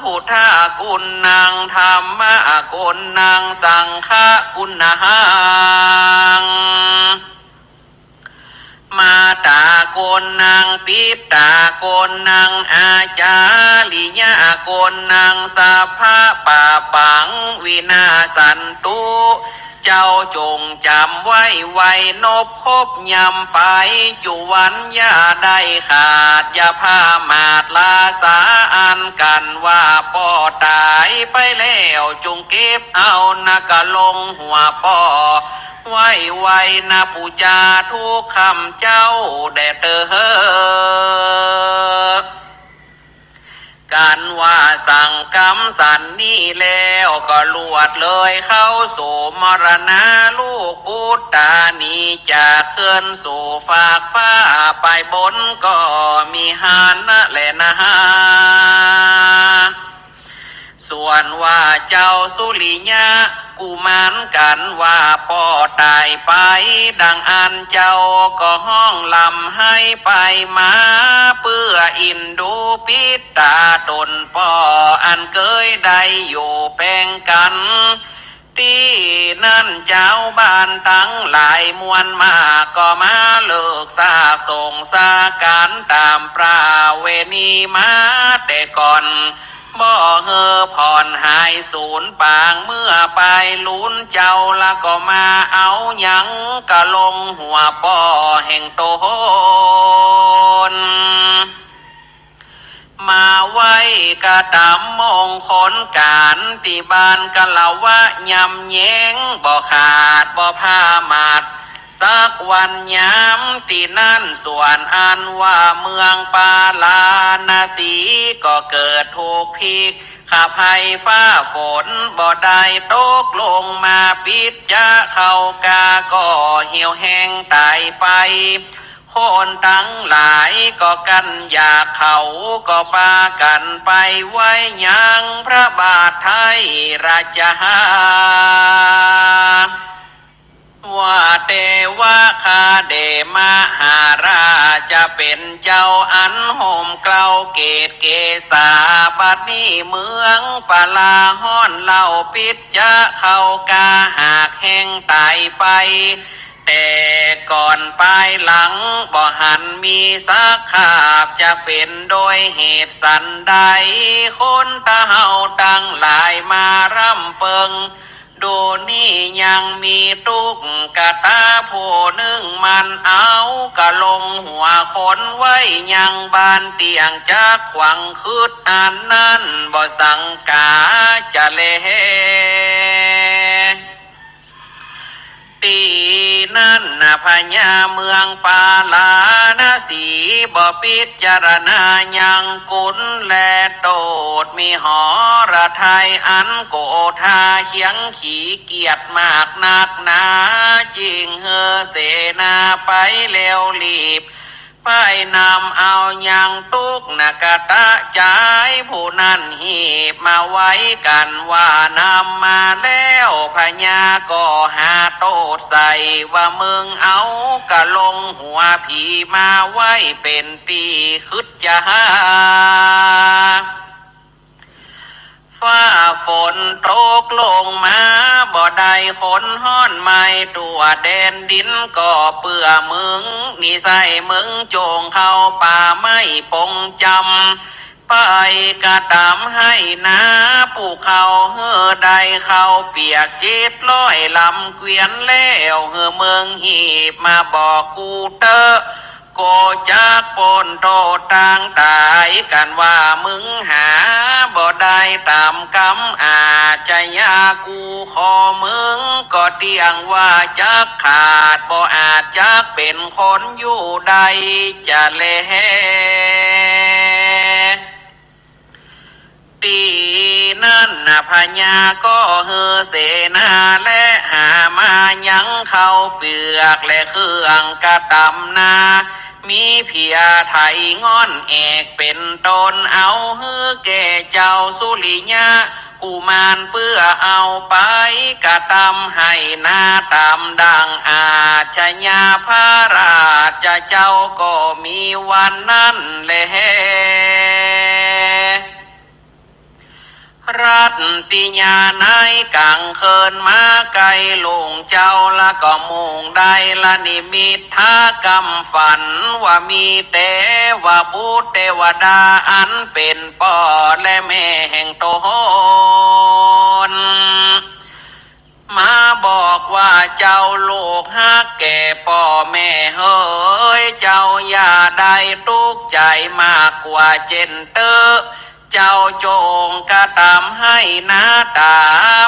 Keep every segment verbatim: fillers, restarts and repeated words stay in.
พุทธกุณณัง ธัมมกุณณัง สังฆกุณณหัง มาตากุณณัง ปิตากุณณัง อาจาริยกุณณัง สัพพะปาปัง วินาสสันตุ เจ้าจงจ๋ำไว้ ไว้นบคบยำไป จุวันอย่าได้ขาด อย่าพามาดลาสา อันกั๋นว่าป้อต๋ายไปแล้ว จงเก็บเอานะกะลงหัวป้อ ไว้ไว้นะปู๋จาทุกค่ำเจ๊าแด่เต๊อะ กั๋นว่าสั่งกำสันนี้แล้ว ก็ลวดเลยเข้าสู่มรณะ ลูกปุตตานี้จะเคิ้นสู่ฟากฟ้าไปบนก็มิหาดนะแลนา ส่วนว่าเจ้าสุริยะกุมารกั๋นว่าป้อต๋ายไป ดังอั้นเจ้าก็ฮ้องร่ำไห้ไปมา เปื้ออินดูปิตต๋าต๋นป้อ อันเกยได้อยู่แป๋งกั๋น ตี้นั้นจาวบ้านตังหลายมวลมาก ก็มาเลิกซากสงสาก๋านต๋ามประเวณีมาแต่ก่อน บ่หื้อผ่อนหายสูญปาง เมื่อไปลูนเจ้าละก็มาเอายังกะลงหัวป้อแห่งต๋น มาไว้กระตำมงคลก๋านตี้บ้านกะละวะ ยำแยงบ่ขาดบ่พามาด สักวันยามตี้นั้น ส่วนอันว่าเมืองปาราณสี ก็เกิดถูกพิกขภัยฟ้าฝนบ่ได้ตกลงมา ปิจจะเข้ากาก็เหี่ยวแห้งต๋ายไป คนตังหลายก็กั้นอยาก เขาก็ปากั๋นไปไหว้ยังพระบาทไทยราชา ว่าแต่ว่าข้าแด่มหาราชจะเป๋นเจ้าอันห่มเกล้าเกศเกศา บัดนี้เมืองปาราฮ้อนเล่า ปิจจะเข้ากาหากแห้งต๋ายไป แต่ก่อนปายหลังบ่หันมีสักคาบ จะเป๋นโดยเหตุสันใด คนตาเฮาตังหลายมาร่ำเปิง ดูนี่ยังมีตุ๊กตาผู้นึ่ง มันเอากะลงหัวคนไว้ยังบ้านเตี้ยง จักขวังขึดอันนั้นบ่สังกาจะแล ตี้นั้นนะพญาเมืองปาราณสีบ่ปิจารณายังกุลและโตษ มีหฤทัยอันโกธา เคียงขี้เกียจมากนักหนา จึงหื้อเสนาไปแล้วรีบ ไปนำเอายังตุ๊กตาจายผู้นั้นหีบมาไว้ กั๋นว่านำมาแล้ว พญาก็หาโต้ษใส่ว่า มึงเอากะลงหัวผีมาไว้เป๋นตี้ขึดจะหา ฟ้าฝนตกลงมาบ่ได้ คนฮ้อนไหม้ทั่วแดนดิน ก็เปื้อมึง นิสัยมึงจงเข้าป่าไม้ปงจำ ไปกระตำให้นาผู้เขา หื้อได้เข้าเปียกเจ็ดร้อยลำเกวียนแล้ว หื้อมึงหีบมาบอกกูเต๊อะ โกจักป๊นโต้ษตางต๋าย กั๋นว่ามึงหาบ่ได้ต๋ามกำอาชญา กูขอมึงก็เตี้ยงว่าจักขาด บ่อาจจักเป๋นคนอยู่ได้จะแล ตี้นั้นนะพญาก็หื้อเสนาและหามายังเข้าเปือกและเครื่องกระตำนา มีเผียไถง่อนแอกเป๋นต้น เอาหื้อแก่เจ้าสุริยะกุมาร เปื้อเอาไปกระตำให้นาต๋ามดังอาชญา พระราชเจ้าก็มีวันนั้นแล เฮ ติญาณในก๋างคืนมาใก้ลุงเจ้า ละก็มุ่งได้ละนิมิตถากำฝัน ว่ามีเตวบุตรเตวดาอันเป๋นป้อและแม่แห่งต๋น มาบอกว่า เจ้าลูกฮักแก่ป้อแม่เหย เจ้าอย่าได้ตุ๊กใจ๋มากกว่าเจ้นเต๊อะ เจ้าจงกระตำให้นาต๋า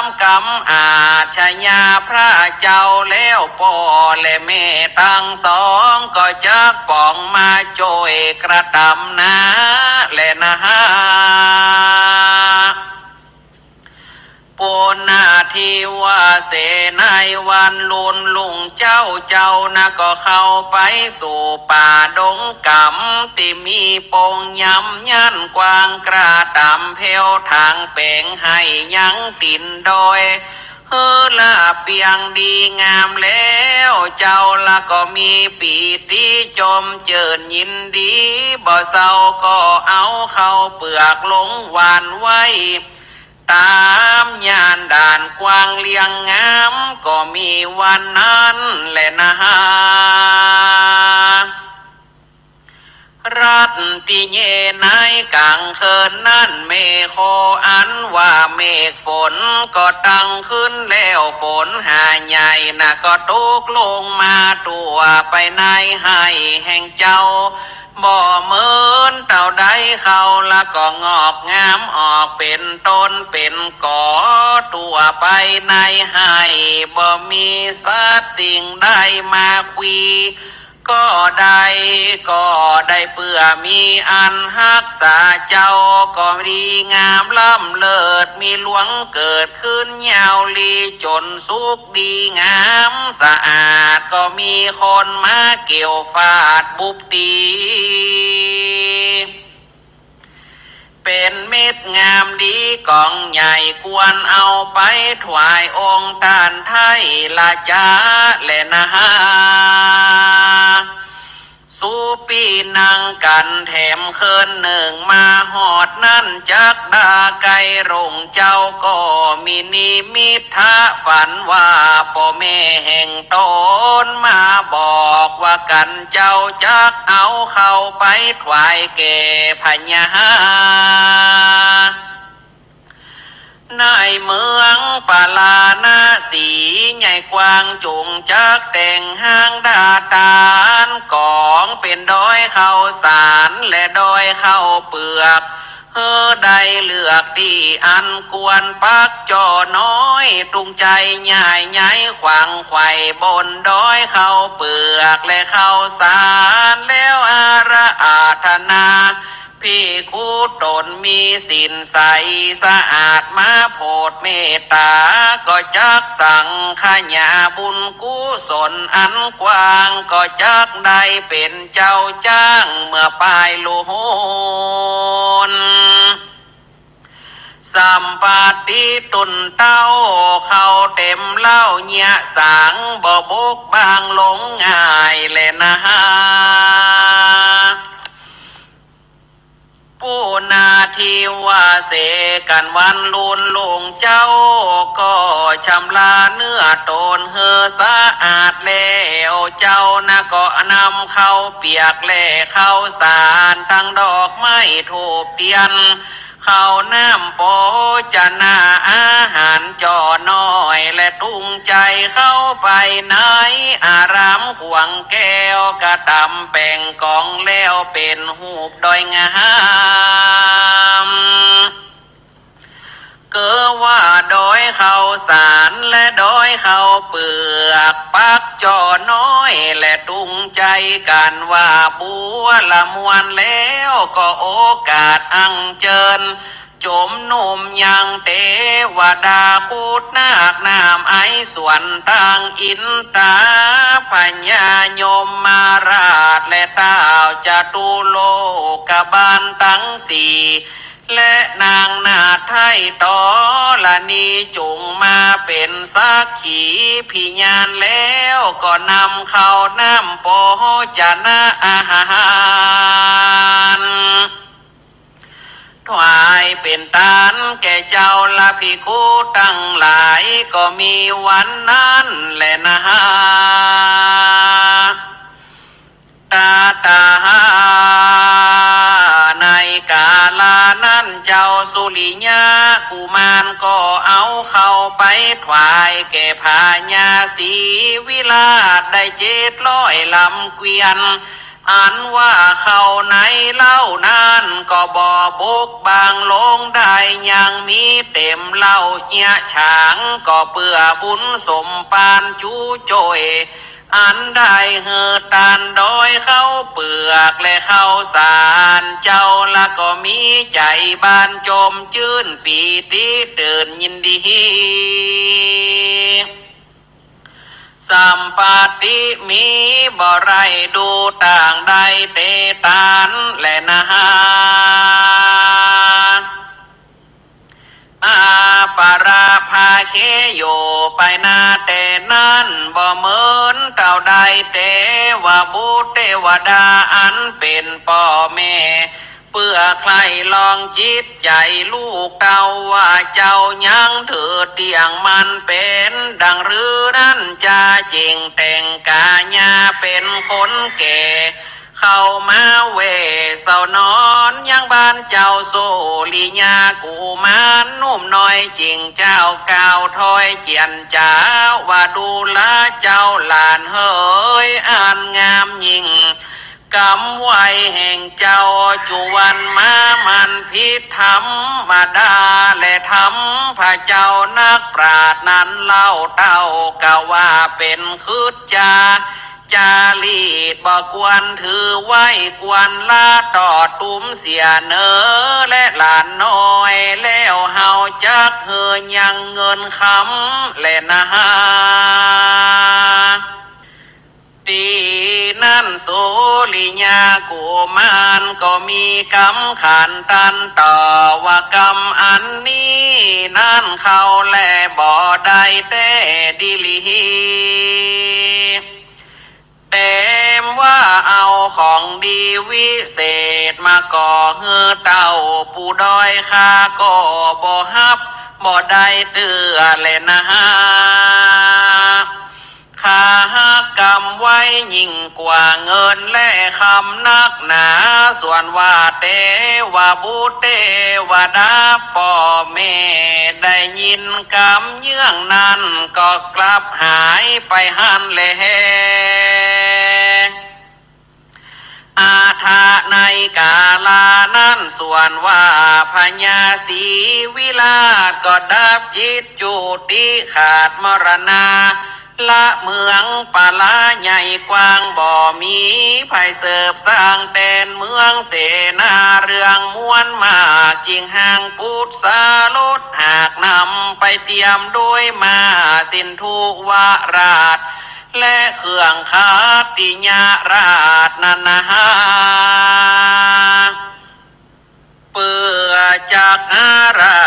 มกำอาชญาพระเจ้า แล้วป้อและแม่ตังสองก็จักป๋องมาจ้วยกระตำนาแลนา ปุณณทิวาเส ในวันลุนลุงเจ้า เจ้านะก็เข้าไปสู่ป่าดงกำ ตี้มีป่งยำยั้นกว้าง กระตำแผ้วถางแป๋งให้ยังตี๋นดอย หื้อละเปียงดีงามแล้ว เจ้าละก็มีปีติจมเจิ่นยินดี บ่เซาก็เอาข้าวเปือกลงหว่านไว้ ต๋ามย่านด่านกว้างเลี้ยงงาม ก็มีวันนั้นแลนา รัตติเย ในก๋างคืนนั้น แม่โคอันว่าเมฆฝนก็ตั้งขึ้นแล้ว ฝนหาใหญ่นะก็ตกลงมาตั๋วไปในไฮ่แห่งเจ้า บ่เหมือนเต้าใด ข้าวละก็งอกงามออกเป๋นต้นเป๋นก๋อตั๋วไปในไฮ่ บ่มีสัตว์สิ่งใดมาควี ก็ได้ ก็ได้เปื้อมีอันฮักษาเจ้า ก็ดีงามล้ำเลิศ มีหลวงเกิดขึ้นยาวลี จ๋นสุขดีงามสะอาด ก็มีคนมาเกี่ยวฝาดบุบตี๋ เป๋นเม็ดงามดีก๋องใหญ่ ควรเอาไปถวายองค์ต้านไท้ละจาแลนา สุปี้นั่งกั๋นแถมคืนนึ่ง มาฮอดนั้นจักดาใก้ลุงเจ้า ก็มีนิมิตถฝันว่าป้อแม่แห่งต๋นมาบอกว่ากั๋น เจ้าจักเอาข้าวไปถวายแก่พญา ในเมืองปาราณสีใหญ่กว้าง จุ่งจักแต่งห้างดาตาน ก๋องเป๋นดอยข้าวสารและดอยข้าวเปือก หื้อได้เลือกตี้อันควร ปักจ่อน้อย ตุงใจ๋ใหญ่ใหญ่ ขวังไขว่บนดอยข้าวเปือกและข้าวสาร แล้วอาราธนา ภิกขุต๋นมีศีลใสสะอาดมาโผดเมตต๋า ก็จักสังขยาบุญกุศลอันกว้าง ก็จักได้เป๋นเจ้าจ้างเมื่อปายลุน สัมปัตติตุนเต้า ข้าวเต๋มเล้าเยียะสาง บ่บกบางลงง่ายแลนา ปุณณทิวาเส กั๋นวันลุนลุงเจ้า ก็ชำระเนื้อต๋นหื้อสะอาดแล้ว เจ้านะก็นำข้าวเปียกและข้าวสาร ตึงดอกไม้ธูปเตียน ข้าวน้ำโภชนะอาหารจ่อน้อย และตุงใจ๋เข้าไปในอารามขวางแก้ว กระตำแป๋งก๋องแล้วเป๋นฮูปดอยงาม เก๋อว่าดอยข้าวสารและดอยข้าวเปือก ปักจ่อน้อยและตุงใจ๋กั๋นว่าบัวละมวล แล้วก็โอกาสอั้งเจิญ จุมนุมยังเตวดา ครุฑนาค น้ำไอสวรรค์ ตังอินตา พญายมมาราช และต้าวจตุโลกบาลตังสี่ และนางนาฏไท้ธรณี จุ่งมาเป๋นสักขีพยาน แล้วก็นำข้าวน้ำโภชนะอาหาร ถวายเป๋นตานแก่เจ้า และภิกขุตังหลาย ก็มีวันนั้นแลนา ตะตาหา ในกาละนั้นเจ้าสุริยะกุมารก็เอาเข้าไปถวายแก่พญาศรีวิราชได้เจ็ดร้อยลำเกวียน อันว่าเข้าในเล่านั้นก็บ่บกบั่งลงได้ ยังมีเต๋มเล่าเฮียฉาง ก็เปื้อบุญสมภารจุโจ้ย อันได้หื้อตานโดยข้าวเปือกและข้าวสารเจ้า และก็มีใจ๋บานจมจื้นปีติตื่นยินดี สัมปัตติมีบ่ไร้ดูต่างได้เต๋ตานแลนา อาปาราภาเคโย ไปนาแต่นั้นบ่เหมินเต้าใด เตวบุตรเตวดาอันเป๋นป้อแม่ เปื้อใคร่ลองจิตใจ๋ลูกเต้า ว่าเจ้ายังถือเตี้ยงมั่นเป๋นดังหรือนั้นจา จึ่งแต่งกายาเป๋นคนแก่ เข้ามาแว่เซานอนยังบ้านเจ้าสุริยะกุมารหนุ่มน้อย จึ่งเจ้ากล่าวถ้อยเจียรจ๋าว่า ดูราเจ้าหลานเหย อันงามยิ่ง กำไหวแห่งเจ้าจุวันมามันผิดธรรมดา และธรรมพระเจ้านักปราชญ์นั้นเล่า เต้ากะว่าเป๋นขึดจา จารีตบ่ควรถือไว้ ควรละตอดตุมเสียเนอ และหลานน้อย แล้วเฮาจักหื้อยังเงินคำแลนา ตี้นั้นสุริยะกุมารก็มีกำขันตันต่อว่า กำอันนี้นั้นเข้าแลบ่ได้แต๊ดีหลี แต่ว่าเอาของดีวิเศษมาก่อหื้อเต้าผู้ด้อย ข้าก็บ่ฮับบ่ได้เตื้อแลนา ข้าฮักกำไว้ยิ่งกว่าเงินและคำนักหนา ส่วนว่าเตวบุตรเตวดาป้อแม่ได้ยินกำเยื่องนั้นก็กลับหายไปหั้นแล อาทะในกาลานั้นส่วนว่าพญาศรีวิราชก็ดับจิตจุติขาดมรณา ละเมืองปาลาใหญ่กว้างบ่มีไผสืบสร้างแตนเมืองเสนาเรื่องมวลมาก จึงหางปุษสารถหากนำไปเตรียมด้วยม้าสินธุวราช และเครื่องขัตติยราชนานา เปื้อจักอารา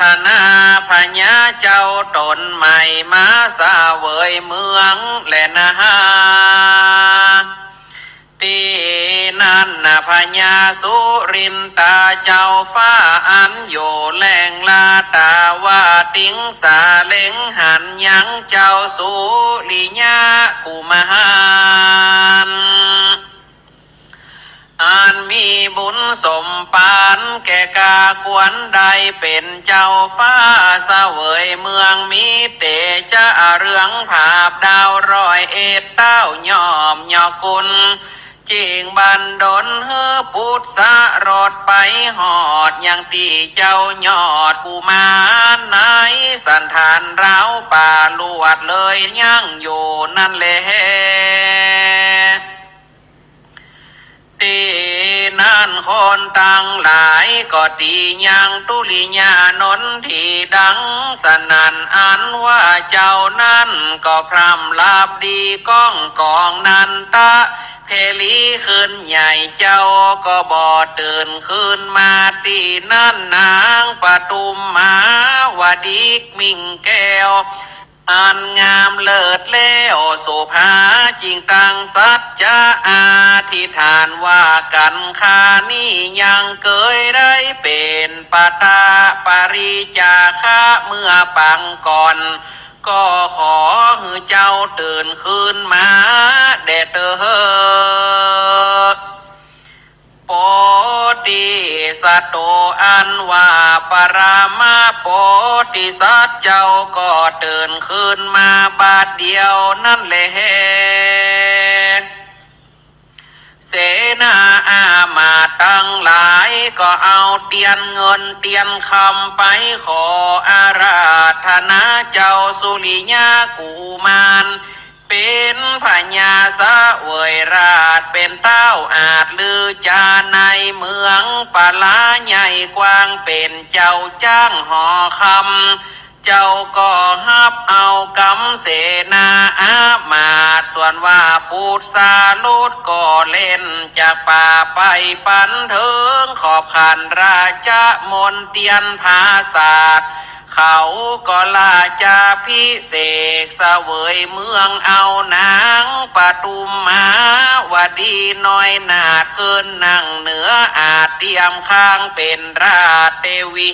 ธนาพญาเจ้าต๋นใหม่มาเสวยเมืองแลนา ตี้นั้นนาพญาสุรินตาเจ้าฟ้าอันอยู่แหล่งลาตาวาติงสาเล็งหันยังเจ้าสุริยะกุมาร อันมีบุญสมภารแก่กาควรได้เป๋นเจ้าฟ้าเสวยเมือง มีเตจะเรืองผาบดาวร้อยเอ็ดเต้าย่อมยอกุล จึงบันดลหื้อปุษสารถไปฮอดยังตี้เจ้ายอดกุมารในสันฐานราวป่าลวดเลยยังอยู่นั้นแล ตี้นั้นคนตังหลายก็ตี้ยังตุริยานนท์ตี้ดังสนั่น อันว่าเจ้านั้นก็พร่ำลับดีก้องกองนันทะเพรีขึ้นใหญ่ เจ้าก็บ่ตื่นคืนมาตี้นั้น นางปทุมมาวดีมิ่งแก้ว อันงามเลิศแล้ว สุภาจึงตั้งสัจจะอธิษฐานว่า กัณฑ์ข้านี้ยังเกยได้เป๋นปตปริจจาคะเมื่อปางก่อน ก็ขอหื้อเจ้าตื่นคืนมาแด่เต๊อะ โพธิสัตว์โต อันว่าปรมาโพธิสัตว์เจ้าก็ตื่นคืนมาบาดเดียวนั้นแล เสนาอามาตย์ตังหลายก็เอาเตียนเงินเตียนคำไปขออาราธนาเจ้าสุริยะกุมาร เป๋นพญาเสวยราชย์ เป๋นเต๊าอาจลือจาในเมืองปาลาใหญ่กว้าง เป๋นเจ้าจ๊างหอคำ เจ้าก็ฮับเอากำเสนาอามาตย์ ส่วนว่าปุตสาลุสก็เล่นจากป่าไปปันเถิงขอบขันราชมณเตียนผาสาท เขาก็ราชาภิเษกเสวยเมือง เอานางปทุมมาวดีน้อยนาถขึ้นนั่งเหนืออาสน์ เตรียมข้างเป๋นราชเตวี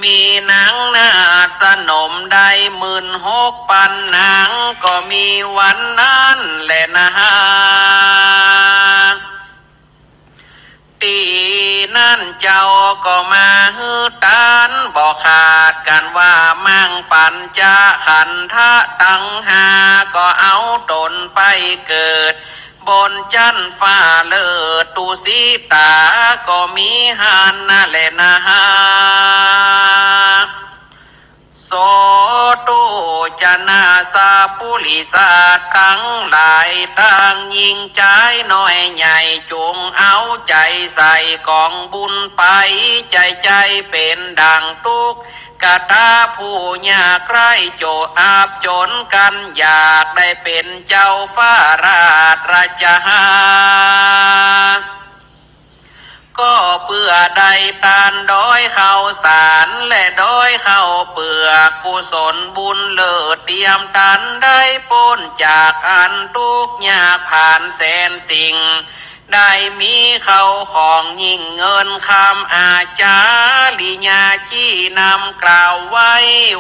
มีนางนาถสนมได้หมื่นหกปันนาง ก็มีวันนั้นแลนา ตี้นั้นเจ้าก็มาหื้อตานบ่ขาดกั๋นว่า มังปัญจขันธะตังห้า ก็เอาต๋นไปเกิดบนจั๊นฟ้าเลิศตุสิตา ก็มีหั้นนาแลนา โสตุจนะสัพปุริสะตังหลาย ตังญิงจายน้อยใหญ่ จุ่งเอาใจ๋ใส่ก๋องบุญไป ใจ๋ใจ๋เป๋นดั่งตุ๊กตาผู้ยากไร้ โจอับจ๋นกั๋นอยากได้เป๋นเจ้าฟ้าราชราชา ก็เปื้อได้ตานดอยข้าวสารและดอยข้าวเปือก กุศลบุญเลิศเตรียมตานได้ป๊นจากอันตุ๊กข์ยากผ่านแสนสิ่ง ได้มีข้าวของยิ่งเงินคำ อาจาริยาจี้นำกล่าวไว้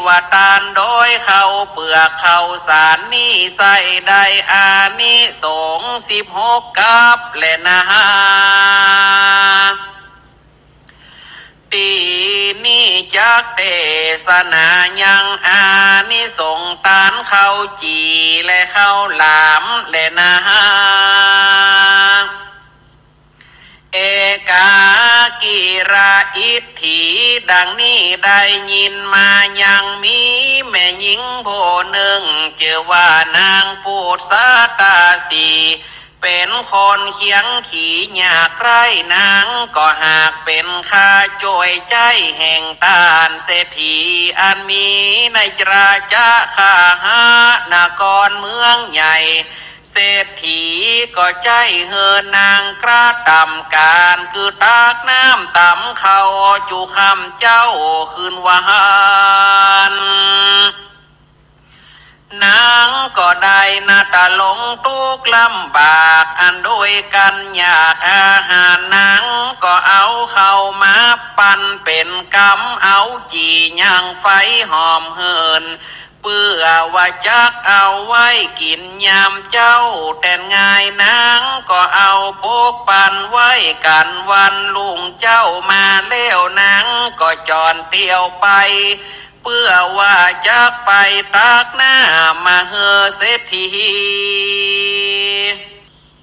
ว่า ตานดอยข้าวเปือกข้าวสารนี้ใส้ได้อานิสงส์สิบหกกัปแลนา ตี้นี้จักเตสนายังอานิสงส์ตานข้าวจี่และข้าวหลามแลนา เอกากิระอิทธิ ดังนี้ได้ยินมายังมีแม่ญิงผู้นึ่ง จื้อว่านางปุสสาตาสี เป๋นคนเคียงขียากไร้ นางก็หากเป๋นข้าจ้วยใจ๊แห่งต้านเศรษฐีอันมีในราชคหะนครเมืองใหญ่ เศรษฐีก็ใจ๊หื้อนางกระตำก๋าน คือตักน้ำตำข้าวจุค่ำเจ๊าคืนวัน นางก็ได้นาถลงตุ๊กข์ลำบากอันด้วยกั๋นอยากอาหาร นางก็เอาข้าวมาปั่นเป๋นกำ เอาจี่ยังไฟหอมหื่น เปื้อว่าจักเอาไว้กิ๋นยามเจ๊า แต่นง่ายนางก็เอาปกปั่นไว้กั๋น วันรุ่งเจ๊ามาแล้วนางก็จ่อนเตียวไป เปื้อว่าจักไปตักน้ำมาหื้อเศรษฐี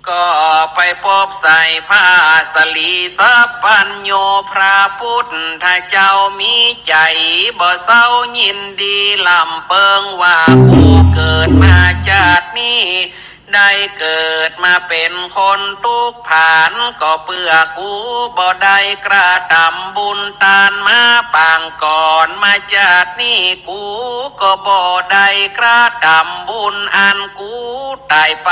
ก็ไปปบใส่พระสรีสัพพัญญู พระปุทธเจ้ามีใจ๋บ่เศร้ายินดี ร่ำเปิงว่า กูเกิดมาจาตินี้ ได้เกิดมาเป๋นคนตุ๊กข์ผาน ก็เปื้อกูบ่ได้กระตำบุญตานมาปางก่อน มาจาตินี้กูก็บ่ได้กระตำบุญอันกูต๋ายไป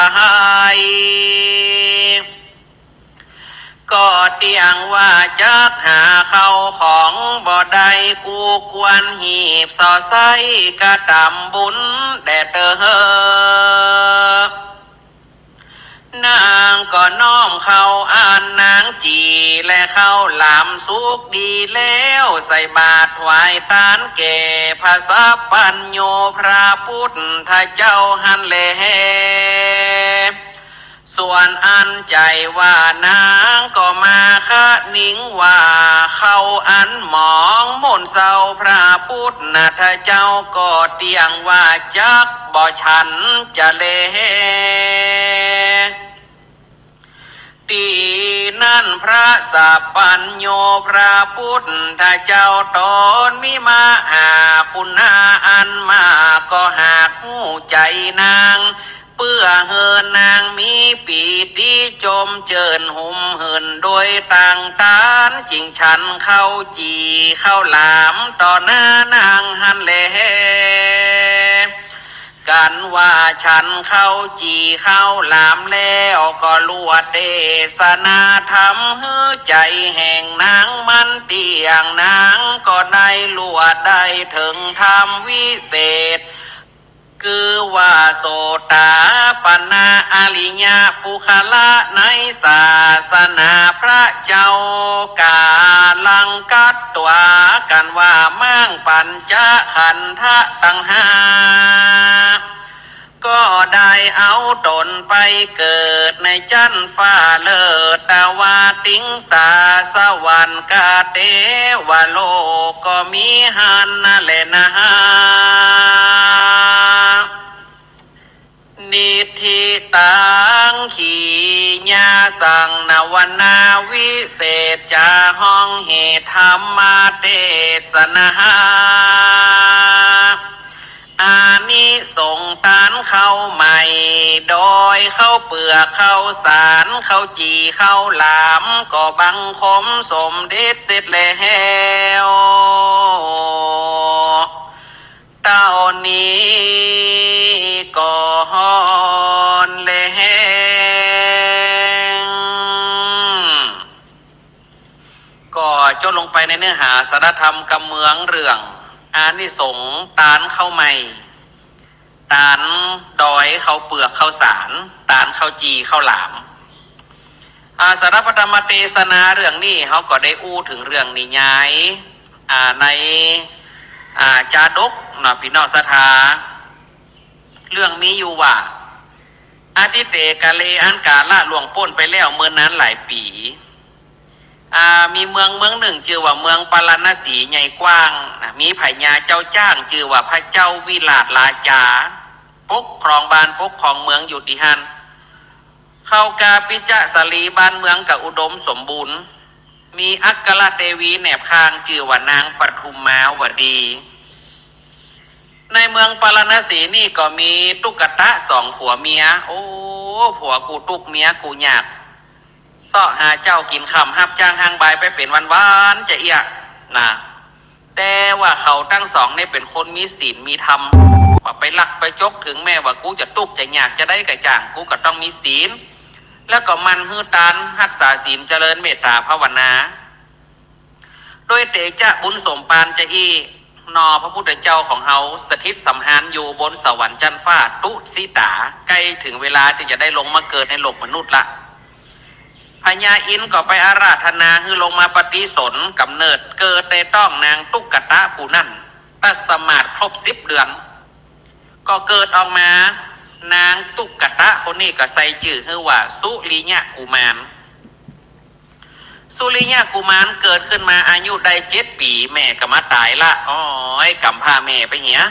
ก็เตี้ยงว่าจักหาเข้าของบ่ได้ กูควรหีบส่อใส้กระตำบุญแด่เตอ นางก็น้อมเข้าอันนางจี่และข้าวหลามสุกดีแล้ว ใส่บาตรถวายตานแก่พระสัพพัญญูพระพุทธเจ้าหั้นแล ส่วนอันใจ๋ว่านางก็มาคะนิงว่า เข้าอันหมองหมุนเซาพระพุทธเจ้าก็เตี้ยงว่าจักบ่ฉันจะแล ตี้นั้นพระสัพพัญญูพระพุทธเจ้าตนมีมหาคุณาอันมาก ก็หากฮู้ใจ๋นาง เปื้อหื้อนางมีปีติจมเจิ่น หุมหื่นโดยตังตาน จึงฉันข้าวจี่ข้าวหลามต่อหน้านางหั้นแล กันว่าฉันข้าวจี่ข้าวหลามแล้ว ก็ลวดเตสนาธรรมหื้อใจ๋แห่งนางมันเตี้ยง นางก็ได้ลวดได้เถิงธรรมวิเศษ คือว่าโสตาปันนาอริยะปุคคละในศาสนาพระเจ้ากาลังกัตวา กันว่าม้างปัญจขันธะตังห้า ก็ได้เอาตนไปเกิดในจั๊นฟ้าเลิศ ตวาติงสาสวรรค์กาเตวโลก ก็มีหั้นนั่นแลนา นิทธิตัง ขีญาสัง นวนาวิเศษจา ฮ้องเหตุธรรมเตสนา อานิสงส์ตานข้าวใหม่ โดยข้าวเปือกข้าวสารข้าวจี่ข้าวหลาม ก็บังคมสมเด็จเสร็จแล้ว เต้านี้ก่อนแล ก็จบลงไปในเนื้อหาสาระธรรมกำเมืองเรื่องอานิสงส์ตานข้าวใหม่ ตานดอยข้าวเปือกข้าวสาร ตานข้าวจี่ข้าวหลาม อ่า สาระพระธรรมเตสนาเรื่องนี้ เฮาก็ได้อู้เถิงเรื่องนิยาย อ่า ใน อ่า จาดกเนาะ ปี้น้องศรัทธา เรื่องมีอยู่ว่า อทิเตกาเล อันกาละล่วงป๊นไปแล้วเมินนานหลายปี๋ อ่า มีเมืองเมืองนึ่งจื้อว่าเมืองปาราณสีใหญ่กว้างนะ มีพญาเจ้าจ๊างจื้อว่าพระเจ้าวิราชราจา ปกครองบ้านปกครองเมืองอยู่ตี้หั้น เข้ากาปิจจสาลี บ้านเมืองก็อุดมสมบูรณ์ มีอัครเทวีแนบข้างจื้อว่านางปทุมมาวดี ในเมืองปาราณสีนี่ก็มีตุ๊กตะสองผัวเมีย โอ้ ผัวกูตุ๊กเมียกูยาก เซาะหาเจ๊ากิ๋นค่ำ ฮับจ้างฮ้างบายไปเป๋นวันๆ จะเอี้ยนะ แต่ว่าเขาตังสองนี่เป๋นคนมีศีลมีธรรม บ่ไปลักไปจก เถิงแม้ว่ากูจะตุ๊กจะยากจะใดก็จ้าง กูก็ต้องมีศีล แล้วก็หมั่นหื้อตาน ฮักษาศีล เจริญเมตตาภาวนา โดยเตจะบุญสมปานจะอี้หนอ พระพุทธเจ้าของเฮาสถิตสำราญอยู่บนสวรรค์จั๊นฟ้าตุสิตา ใก้เถิงเวลาตี้จะได้ลงมาเกิดในโลกมนุษย์ละ พญาอินทร์ก็ไปอาราธนาหื้อลงมาปฏิสนธิกำเนิด เกิดในต๊องนางตุ๊กตะผู้นั้น ตัดสมาสครบสิบเดือน ก็เกิดออกมา นางตุ๊กตะคนนี้ก็ใส่จื้อหื้อว่าสุริยะกุมาร สุริยะกุมารเกิดขึ้นมาอายุได้เจ็ดปี๋ แม่ก็มาต๋ายละ อ้อย ก๋ำพร้าแม่ไปเหีย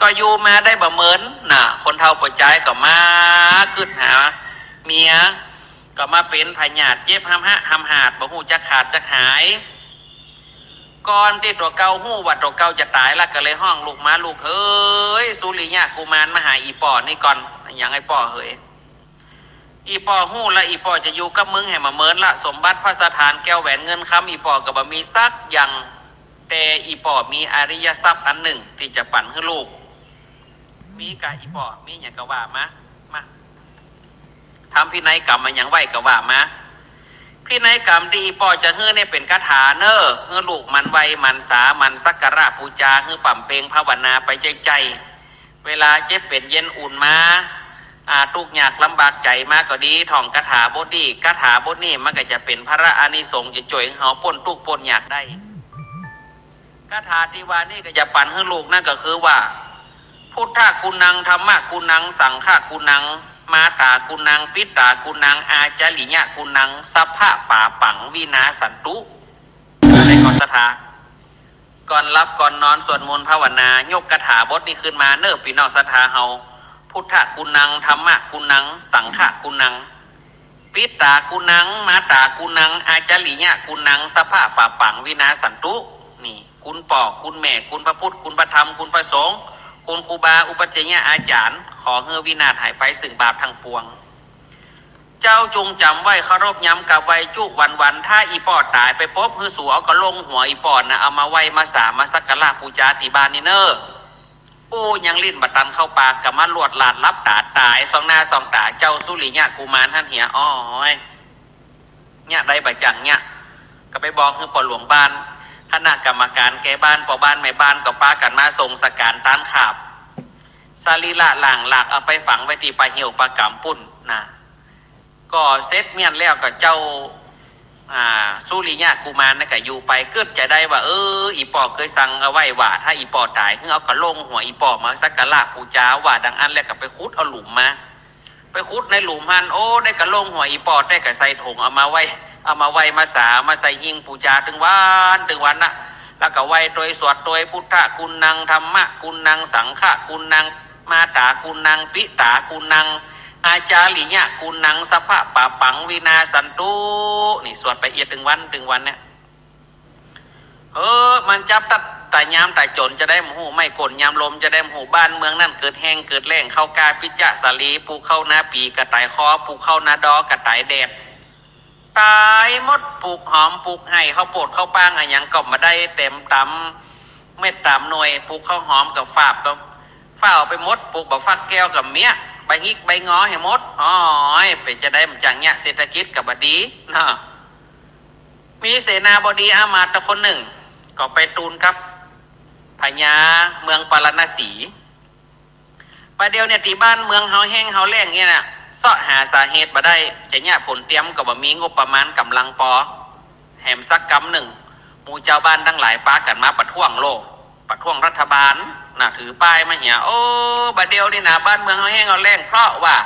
ก็อยู่มาได้บ่เมินนะ คนเฒ่าป้อจายก็มาคึดหาเมีย ก็มาเป๋นพยาธิเจ็บหำหะหำหาด บ่ฮู้จักขาดจักหาย ก่อนตี้ตั๋วเก่าฮู้ว่าตั๋วเก่าจะต๋ายละ ก็เลยฮ้องลูกมา ลูกเอ๋ย สุริยะกุมารมาหาอี่ป้อนี่ก่อน อะหยังไอ้ป้อเหย อี่ป้อฮู้ละ อี่ป้อจะอยู่กับมึงแหมบ่เมินละ สมบัติภัสถานแก้วแหวนเงินคำ อี่ป้อก็บ่มีสักอย่าง แต่อี่ป้อมีอริยทรัพย์อันนึ่งตี้จะปั๋นหื้อลูก มีก่าอี่ป้อ มีหยังก็ว่ามา มา ทำพินัยกรรมอะหยังไว้ก็ว่ามา พินัยกรรมตี้อี่ป้อจะหื้อนี่เป๋นคาถาเน่อ หื้อลูกหมั่นไหว้หมั่นสาหมั่นสักการะปู๋จา หื้อป๋ำเป็งภาวนาไปใจ้ๆ เวลาเจ็บเป๋นเย็นอุ่นมา อ่า ตุ๊กข์ยากลำบากใจ๋มาก็ดี ท่องคาถาบทนี้ คาถาบทนี้มันก็จะเป๋นผละอานิสงส์ จะจ้วยหื้อเฮาป๊นตุ๊กข์ป๊นยากได้ คาถาตี้ว่านี้ก็จะปั๋นหื้อลูกนั้นก็คือว่า พุทธะกุณัง ธัมมะกุณัง สังฆะกุณัง มาตากุณัง ปิตากุณัง อาจาริยะกุณัง สัพพะปาปัง วินาสสันตุ ในก่อนศรัทธา ก่อนหลับก่อนนอนสวดมนต์ภาวนา ยกคาถาบทนี้ขึ้นมาเน่อปี้น้องศรัทธาเฮา พุทธะกุณัง ธัมมะกุณัง สังฆะกุณัง ปิตากุณัง มาตากุณัง อาจาริยะกุณัง สัพพะปาปัง วินาสสันตุ นี่ คุณป้อ คุณแม่ คุณพระพุทธ คุณพระธรรม คุณพระสงฆ์ คุณครูบาอุปัชฌายะอาจ๋ารย์ ขอหื้อวินาศหายไปซึ่งบาปตังปวง เจ้าจงจ๋ำไว้ เคารพยำกราบไหว้จุ๊วันๆ ถ้าอี่ป้อต๋ายไปปุ๊บ หื้อสูเอากระโหลงหัวอี่ป้อน่ะ เอามาไหว้มาสามาสักการะปู๋จาตี้บ้านนี้เน่อ อู้ ยังลิ้นบ่ตันเข้าปาก ก็มาลวดลาดหลับต๋าต๋าย ส่องหน้าส่องต๋าเจ้าสุริยะกุมารหั้นเหีย อ้อย เยียะใดบ่จั่งเยียะ ก็ไปบอกหื้อป้อหลวงบ้าน คณะกรรมการแก่บ้าน ป้อบ้านแม่บ้านก็ปากั๋นมาส่งสการต้านขาบ สรีระร่างลากเอาไปฝังไว้ตี้ป่าเหี่ยวป่าก๋ำปุ้นนะ ก็เสร็จเมี้ยนแล้วก็เจ้า อ่า สุริยะกุมารนั่นก็อยู่ไป กึ๊ดใจ๋ได้ว่า เออ อี่ป้อเกยสั่งเอาไว้ว่า ถ้าอี่ป้อต๋าย หื้อเอากระโหลงหัวอี่ป้อมาสักการะปู๋จา ว่าดังอั้นแล้วก็ไปขุดเอาหลุมมา ไปขุดในหลุมหั้น โอ้ ได้กระโหลงหัวอี่ป้อแต๊ก็ใส่ถุงเอามาไหว้ เอามาไหว้มาสา เอามาใส่หิ้งปู๋จาตึงวันตึงวันนะ แล้วก็ไหว้ตวยสวดตวย พุทธะกุณัง ธัมมะกุณัง สังฆะกุณัง มาตากุณัง ปิตากุณัง อาจาริยะกุณัง สัพพะปาปัง วินาสสันตุ นี่สวดไปเอียดตึงวันตึงวันเนี่ย เออ มันจับตั๊ดต๋ายามต๋ายจ๋นจะได้บ่ฮู้ ไม้ก้นยามลมจะได้บ่ฮู้ บ้านเมืองนั้นเกิดแห้งเกิดแล้ง เข้าก้าปิจจะสาลี ปลูกข้าวนาปี๋ก็ต๋ายคอ ปลูกข้าวนาดอก็ต๋ายแดด ต๋ายหมด ปลูกหอมปลูกไฮ่ ข้าวโปดข้าวป้างอะหยังก็บ่ได้เต็มต๋ำเม็ดต๋ำหน่วย ปลูกข้าวหอมก็ฝาบก็เฝ้าไปหมด ปลูกบ่าฟักแก้วก็เมี้ย ใบงิกใบงอหื้อหมด อ้อย เป๋นจะได้บ่จั่งเยียะ เศรษฐกิจก็บ่ดีเนาะ มีเสนาบดีอามาตย์คนนึ่ง ก็ไปตูนกับพญาเมืองปาราณสี บ่าเดี่ยวเนี่ยตี้บ้านเมืองเฮาแห้งเฮาแล้งเนี่ยนะ เซาะหาสาเหตุบ่ได้ จะเยียะผลเตียมก็บ่มีงบประมาณก๋ำลังปอ แหมสักกำนึ่ง หมู่จาวบ้านตังหลายปากั๋นมาประท้วงโลด ประท้วงรัฐบาลนะ ถือป้ายมาเหีย โอ้ บ่าเดี่ยวนี่นะ บ้านเมืองเฮาแห้งเฮาแล้ง เพราะว่า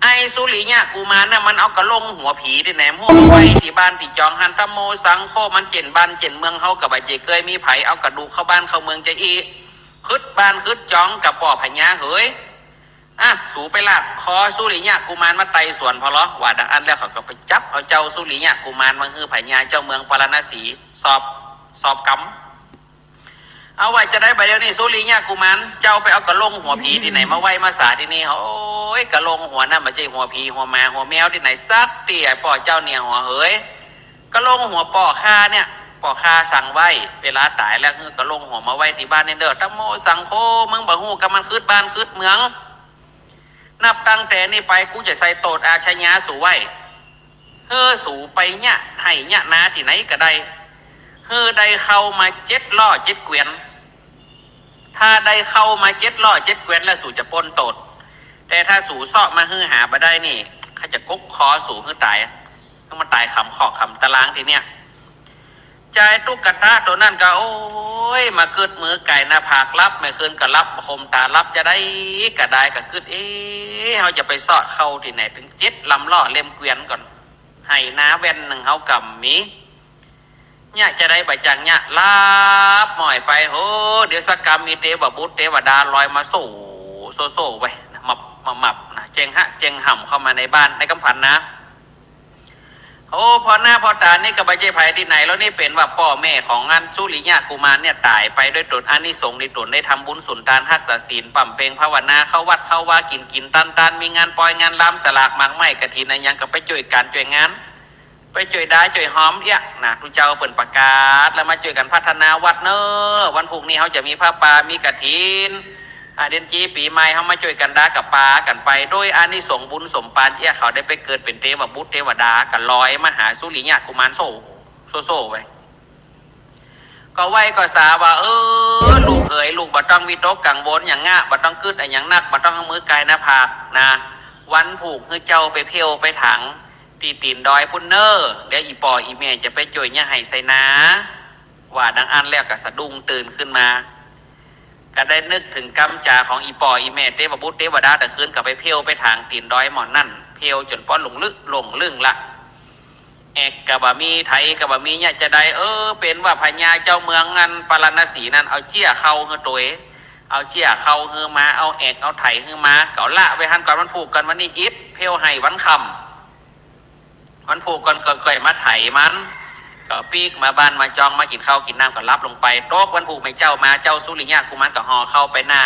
ไอ้สุริยะกุมารน่ะ มันเอากระโหลงหัวผีตี้ไหนมาไหว้ตี้บ้านตี้จองหั้น ตะโมสังโฆ มันเจ๋นบ้านเจ๋นเมืองเฮาก็บ่เจ๋เกยมีใผเอากระดูกเข้าบ้านเข้าเมืองจะอี้ ขึ้นบ้านขึ้นจองก็ป้อพญาเหย อ่ะ สูไปลากคอสุริยะกุมารมาไต่สวนผ่อลอ ว่าดังอั้นแล้วเขาก็ไปจับเอาเจ้าสุริยะกุมารมาหื้อพญาเจ้าเมืองปาราณสี สอบ สอบกำ เอาว่าจะได้บ่าเดี่ยวนี้ สุริยะกุมาร เจ้าไปเอากระโหลงหัวผีตี้ไหนมาไหว้มาสาตี้นี่ โอ้ย กระโหลงหัวนั่นบ่ใจ้หัวผีหัวหมาหัวแมวตี้ไหนสักตี้ ไอ้ป้อเจ้าเนี่ยหัวเหย กระโหลงหัวป้อข้าเนี่ย ป้อข้าสั่งไว้ เวลาต๋ายแล้วหื้อกระโหลงหัวมาไหว้ตี้บ้านนี่เน่อ ตะโมสังโฆ มึงบ่ฮู้กำมันขึ้นบ้านขึ้นเมือง นับตั้งแต่นี้ไปกูจะใส่โต้ษอาชญาสูไว้ หื้อสูไปเยียะไฮ่เยียะนาตี้ไหนก็ได้ หื้อได้เข้ามาเจ็ดล้อเจ็ดเกวียน ถ้าได้เข้ามาเจ็ดล้อเจ็ดเกวียนแล้วสูจะป๊นโต้ษ แต่ถ้าสูเซาะมาหื้อหาบ่ได้นี่ ข้าจะกกคอสูหื้อต๋าย หื้อมันต๋ายขำขอกขำตะลางตี้เนี่ย จายตุ๊กตาโตนั้นก็ โอ้ย มาเกิดมือก๋ายหน้าผากหลับ แม่คืนก็หลับ บ่ห่มต๋าหลับ จะได้ก็ได้ก็กึ๊ด เอ๊ะ เฮาจะไปเซาะเข้าตี้ไหน ตึงเจ็ดลำล้อเล่มเกวียนก่อน ไฮ่นาแว่นนึ่งเฮาก็บ่มี เยียะจะได้บ่จั่งเยียะ หลับหม้อยไป โห เดี๋ยวสักกำมีเตวบุตรเตวดาลอยมาโซ่ โซ่ โซ่ไว้นะ มับ มับ มับนะ เจ๋งฮะ เจ๋งห่ำเข้ามาในบ้านในกำฝันนะ โอ้ ผ่อหน้าผ่อต๋านี่ก็บ่ใจ้ใผตี้ไหนแล้ว นี่เป๋นว่าป้อแม่ของอันสุริยะกุมารเนี่ยต๋ายไป ด้วยตนอานิสงส์ตี้ตนได้ทำบุญสุนทานฮักษาศีล ป๋ำเป็งภาวนา เข้าวัดเข้าวา กิ๋นกิ๋นตานตาน มีงานปอยงานลาม สลากหมากไม้กฐินอะหยังก็ไปจ้วยก๋านจ้วยงาน ไปจ้วยดาจ้วยหอมเอี้ยนะ ตุ๊เจ้าเปิ้นประกาศแล้ว มาจ้วยกั๋นพัฒนาวัดเน่อ วันพุธนี้เฮาจะมีผ้าป่า มีกฐิน อา เดือนจี๋ปี๋ใหม่เฮามาจ้วยกั๋นดาก็ปากั๋นไป โดยอานิสงส์บุญสมปานเอี้ย เขาได้ไปเกิดเป๋นเตวบุตรเตวดา ก็ลอยมาหาสุริยะกุมารโซ่ โซ่ โซ่ไป ก็ไหว้ก็สาว่า เออ ลูกเหย ลูกบ่ต้องวิตกกังวลหยังอะ บ่ต้องกึ๊ดอะหยังนัก บ่ต้องเอามือกายหน้าผากนะ วันพูกหื้อเจ้าไปเผี้ยวไปถางตี้ตี๋นดอยปู๊นเน่อ เดี๋ยวอี่ป้ออี่แม่จะไปจ้วยเยียะไฮ่ไสนา ว่าดังอั้นแล้วก็สะดุ้งตื่นขึ้นมา ก็ได้นึกเถิงกำจ๋าของอี่ป้ออี่แม่เตวบุตรเตวดา แต่คืนก็ไปเผี้ยวไปถางตี๋นดอยหม่อนนั่น เผี้ยวจ๋นป๊อหลงลึกหลงลึ่งละ แอกก็บ่มี ไถก็บ่มี เยียะจะใด เออ เป๋นว่าพญาเจ้าเมืองอันปาราณสีนั่น เอาเจี้ยเข้าหื้อตวย เอาเจี้ยเข้าหื้อมา เอาแอกเอาไถหื้อมา ก็ละไว้หั้นก่อน วันพูกก่อน วันนี้อิด เผี้ยวไฮ่วันค่ำ วันพูกก่อนก็ก่อยมาไถมัน ก็ปิ๊กมาบ้านมาจอง มากิ๋นข้าวกิ๋นน้ำก็หลับลงไป ตกวันพูกแม่เจ้ามา เจ้าสุริยะกุมารก็ห่อเข้าไปหน้า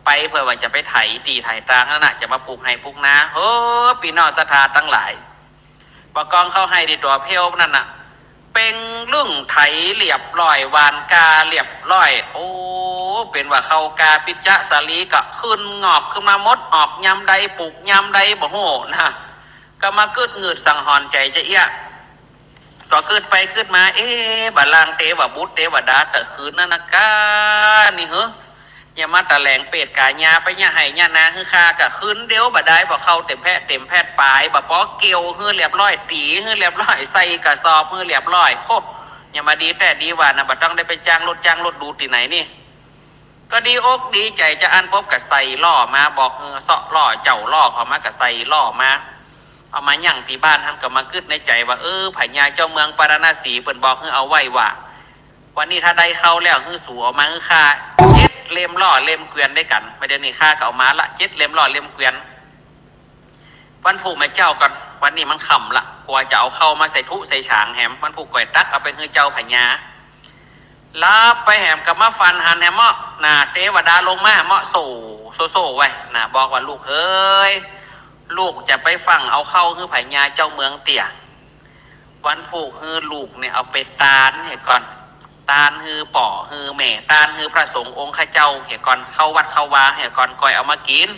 ไปเปื้อว่าจะไปไถตี้ไถตางนั่นน่ะ จะมาปลูกไฮ่ปลูกนา เฮ้อ ปี้น้องศรัทธาตังหลาย บ่ากองเข้าไฮ่ตี้ตั๋วเผี้ยวนั่นน่ะ เป๋งลึ่งไถเรียบร้อย หว่านกล้าเรียบร้อย โอ้ เป๋นว่าเข้ากล้าปิจจะสาลีก็ขึ้นงอกขึ้นมาหมด ออกยามใดปลูกยามใดบ่ฮู้นะ ก็มากึ๊ดงืดสังหรณ์ใจ๋จะเอี้ย ก็กึ๊ดไปกึ๊ดมา เอ๊ะ บ่าลางเตวบุตรเตวดาแต่คืนนั่นนะก้า นี่เหอะ เยียะมาตะแหลงเปรตก๋ายาไปเยียะไฮ่เยียะนาหื้อข้า ก็คืนเดียวบ่ดาย พอเข้าเต๋มแพะเต๋มแพะป๋าย บ่าปอเกี่ยวหื้อเรียบร้อย ตี๋หื้อเรียบร้อย ใส่กระสอบหื้อเรียบร้อย โฮ เยียะมาดีแต๊ดีหว่านะ บ่ต้องได้ไปจ้างรถจ้างรถดูตี้ไหนนี่ ก็ดีอกดีใจ๋จะอั้น ปบก็ใส่ล้อมา บอกหื้อเซาะล้อเจ้าล้อเข้ามา ก็ใส่ล้อมา เอามายั้งตี้บ้านหั้น ก็มากึ๊ดในใจ๋ว่า เออ พญาเจ้าเมืองปาราณสีเปิ้นบอกหื้อเอาไว้ว่า วันนี้ถ้าได้เข้าแล้วหื้อสูเอามาหื้อข้าเจ็ดเล่มล้อเล่มเกวียนด้วยกั๋น บ่าเดี่ยวนี้ข้าก็เอามาละ เจ็ดเล่มล้อเล่มเกวียน วันพูกแม่เจ้าก่อน วันนี้มันค่ำละ กว่าจะเอาเข้ามาใส่ถุใส่ฉางแหม วันพูกก่อยตักเอาไปหื้อเจ้าพญา หลับไปแหมก็มาฝันหันแหมเมาะนะ เตวดาลงมาเมาะโซ่ โซ่ โซ่ไว้นะ บอกว่า ลูกเหย ลูกจะไปฟั่งเอาเข้าหื้อพญาเจ้าเมืองเตี้ย วันพูกหื้อลูกเนี่ยเอาไปตานเหียก่อน ตานหื้อป้อหื้อแม่ ตานหื้อพระสงฆ์องค์ข้าเจ้าเหียก่อน เข้าวัดเข้าวาเหียก่อน ก่อยเอามากิ๋น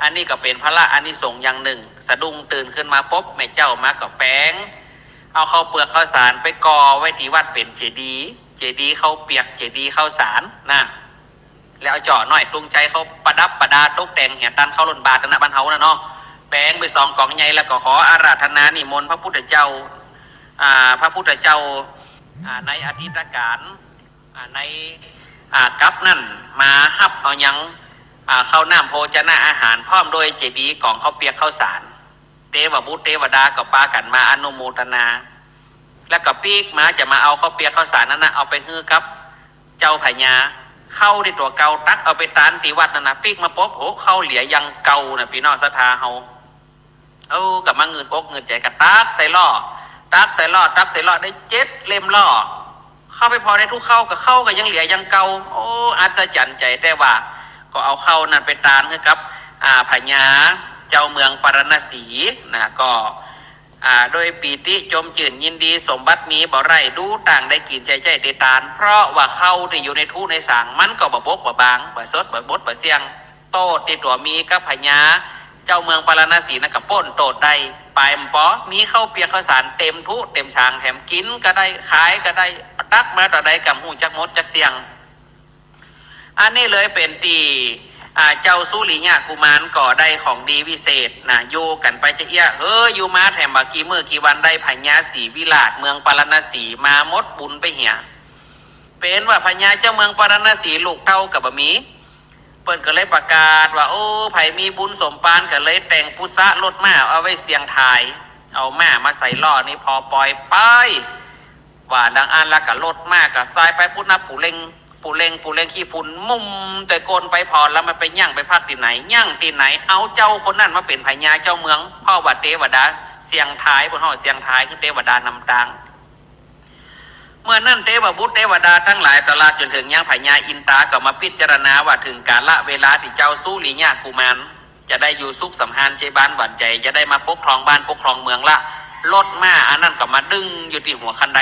อันนี้ก็เป๋นผละอานิสงส์อย่างนึ่ง สะดุ้งตื่นขึ้นมาปบ แม่เจ้ามาก็แป๋ง เอาข้าวเปือกข้าวสารไปก่อไว้ตี้วัดเป๋นเจดีย์ เจดีย์ข้าวเปียก เจดีย์ข้าวสารนะ แล้วเอาเจาะน้อยตุงใจ๋เข้าประดับประดาตกแต่งเหีย ตานเข้าล้นบาตรนั่นนะ บ้านเฮาน่ะเนาะ แป๋งไปสองก๋องใหญ่ แล้วก็ขออาราธนานิมนต์พระพุทธเจ้า อ่า พระพุทธเจ้า อ่า ในอดีตกาล อ่า ใน อ่า กัปนั่นมาฮับเอายัง อ่า ข้าวน้ำโภชนะอาหาร พร้อมด้วยเจดีย์ก๋องข้าวเปียกข้าวสาร เตวบุตรเตวดาก็ปากั๋นมาอนุโมทนา แล้วก็ปิ๊กมาจะมาเอาข้าวเปียกข้าวสารนั่นนะ เอาไปหื้อกับเจ้าพญา เข้าตี้ตั๋วเก่าตักเอาไปตานตี้วัดนั่นนะ ปิ๊กมาปบ โห เข้าเหลือยังเก่านะ ปี้น้องศรัทธาเฮา เออ ก็มางืดอกงืดใจ๋ ก็ตักใส่ล้อ ตักใส่ล้อ ตักใส่ล้อ ได้เจ็ดเล่มล้อ เข้าไปผ่อในถุเข้า ก็เข้าก็ยังเหลือยังเก่า โอ้ อัศจรรย์ใจ๋ แต่ว่าก็เอาเข้านั่นไปตานหื้อกับ อ่า พญาเจ้าเมืองปาราณสีนะ ก็ อ่า โดยปีติจมจื้นยินดี สมบัติมีบ่ไร้ ดูต่างได้กิ๋นใจ๋ใจ๊ตี้ตาน เพราะว่าเข้าตี้อยู่ในถุในฉาง มันก็บ่บกบ่บาง บ่สดบ่บดบ่เสี้ยง โต้ษตี้ตั๋วมีกับพญาเจ้าเมืองปาราณสีนั่นก็ป๊นโต้ษได้ ป๋ายมันปอมีข้าวเปียกข้าวสารเต๋มถุเต๋มฉาง แถมกิ๋นก็ได้ ขายก็ได้ ตักมาเต้าใดก็บ่ฮู้จักหมดจักเสี้ยง อันนี้เลยเป๋นตี้ อ่า เจ้าสุริยะกุมารก็ได้ของดีวิเศษนะ อยู่กั๋นไปจะเอี้ย เฮ้อ อยู่มาแถมบ่ากี่มื้อกี่วันได้พญาศรีวิราชเมืองปาราณสีมาหมดบุญไปเหีย เป๋นว่าพญาเจ้าเมืองปาราณสีลูกเต้าก็บ่มี เปิ้นก็เลยประกาศว่า โอ้ ใผมีบุญสมปานก็เลยแต่งปุษะรถม้าเอาไว้เสี่ยงทาย เอาม้ามาใส่ล้อนี่ผ่อปอยไป ว่าดังอั้นแล้วก็รถม้าก็สายไปปู๊ดนะ ปูเล็ง ปูเล็ง ปูเล็งขี้ฝุ่นมุ่มแต่ก้นไป ผ่อแล้วมันไปยั้งไปพักตี้ไหน ยั้งตี้ไหน เอาเจ้าคนนั้นมาเป๋นพญาเจ้าเมือง เพราะว่าเตวดาเสี่ยงทาย เปิ้นฮ้องเสี่ยงทายคือเตวดานำตาง เมื่อนั้นเตวบุตรเตวดาตังหลายตลอดจ๋นเถิงยังพญาอินตาก็มาพิจารณาว่าเถิงกาละเวลาตี้เจ้าสุริยะกุมารจะได้อยู่สุขสำราญใจ๋บ้านหวานใจ๋ จะได้มาปกครองบ้านปกครองเมืองละ รถม้าอันนั้นก็มาดึงอยู่ตี้หัวคันได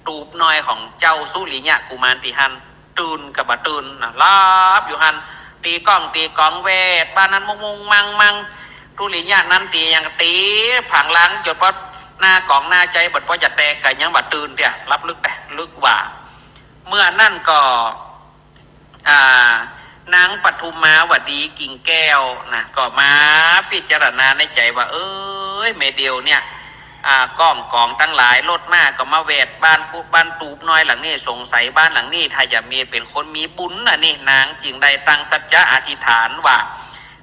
ตูบน้อยของเจ้าสุริยะกุมารตี้หั้น ตื่นก็บ่ตื่นนะ หลับอยู่หั้น ตีก้องตีก๋องแวดบ้านนั้นมุ่งๆ มั่งๆ สุริยะนั้นตีอย่างตีผางลางจ๋นป๊อดหน้ากองหน้าใจ๋ บ่าป๊อดจะแตกก็ยังบ่ตื่นเตื้อ หลับลึกไป ลึกว่า เมื่อนั้นก็ อ่า นางปทุมมาวดีกิ่งแก้วนะ ก็มาพิจารณาในใจ๋ว่า เอ้ย แม่เดียวเนี่ย อ่า ก้องก๋องตังหลาย รถม้าก็มาแวดบ้านกุบ้านตูบน้อยหลังนี้ สงสัยบ้านหลังนี้ ถ้าจะมีเป๋นคนมีบุญนะนี่ นางจึงได้ตั้งสัจจะอธิษฐานว่า